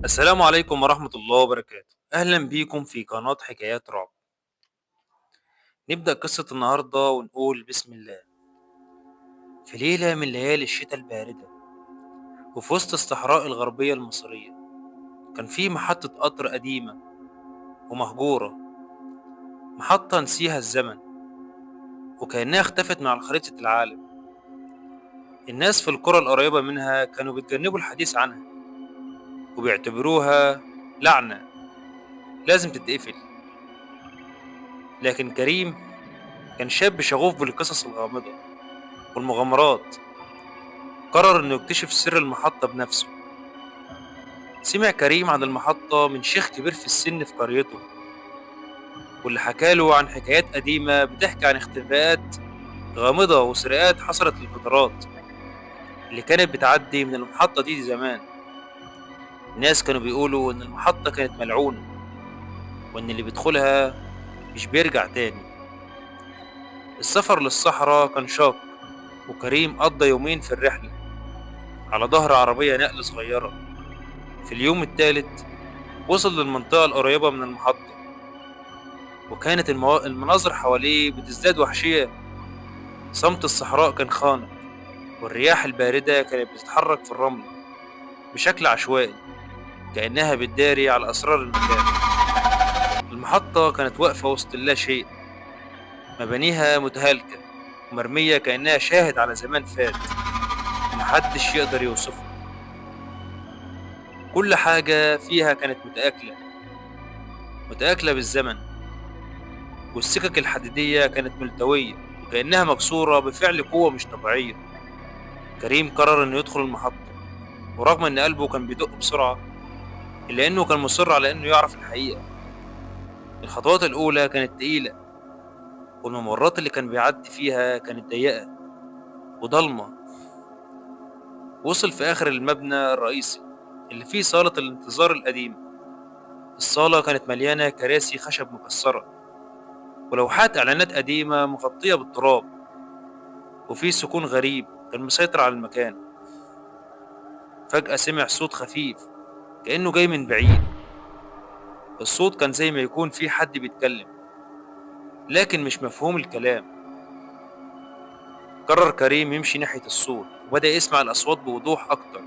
السلام عليكم ورحمة الله وبركاته. أهلا بيكم في قناة حكايات رعب. نبدأ قصة النهاردة ونقول بسم الله. في ليلة من ليالي الشتاء الباردة وفي وسط الصحراء الغربية المصرية، كان في محطة قطر قديمة ومهجورة، محطة نسيها الزمن وكأنها اختفت من على خريطة العالم. الناس في القرى القريبة منها كانوا بيتجنبوا الحديث عنها وبيعتبروها لعنة لازم تتقفل. لكن كريم كان شاب شغوف بالقصص الغامضة والمغامرات، قرر انه يكتشف سر المحطة بنفسه. سمع كريم عن المحطة من شيخ كبير في السن في قريته، واللي حكاله عن حكايات قديمة بتحكي عن اختفاءات غامضة وسرقات حصلت للقطارات اللي كانت بتعدي من المحطة دي زمان. الناس كانوا بيقولوا إن المحطة كانت ملعونة، وإن اللي بيدخلها مش بيرجع تاني. السفر للصحراء كان شاق، وكريم قضى يومين في الرحلة على ظهر عربية نقل صغيرة. في اليوم الثالث وصل للمنطقة القريبة من المحطة، وكانت المناظر حواليه بتزداد وحشية. صمت الصحراء كان خانق، والرياح الباردة كانت بتتحرك في الرمل بشكل عشوائي كأنها بتداري على أسرار المكان. المحطة كانت واقفة وسط اللا شيء، مبانيها متهالكة ومرمية كأنها شاهد على زمان فات ومحدش يقدر يوصفه. كل حاجة فيها كانت متآكلة بالزمن، والسكك الحديدية كانت ملتوية وكأنها مكسورة بفعل قوة مش طبيعية. كريم قرر إنه يدخل المحطة، ورغم إن قلبه كان بيدق بسرعة إلا إنه كان مصر على إنه يعرف الحقيقة. الخطوات الأولى كانت تقيلة، والممرات اللي كان بيعدي فيها كانت ضيقة وضلمة. وصل في آخر المبنى الرئيسي اللي فيه صالة الانتظار القديمة. الصالة كانت مليانة كراسي خشب مكسرة ولوحات إعلانات قديمة مغطية بالتراب، وفي سكون غريب كان مسيطر على المكان. فجأة سمع صوت خفيف كأنه جاي من بعيد. الصوت كان زي ما يكون في حد بيتكلم، لكن مش مفهوم الكلام. قرر كريم يمشي ناحية الصوت وبدأ يسمع الأصوات بوضوح أكتر.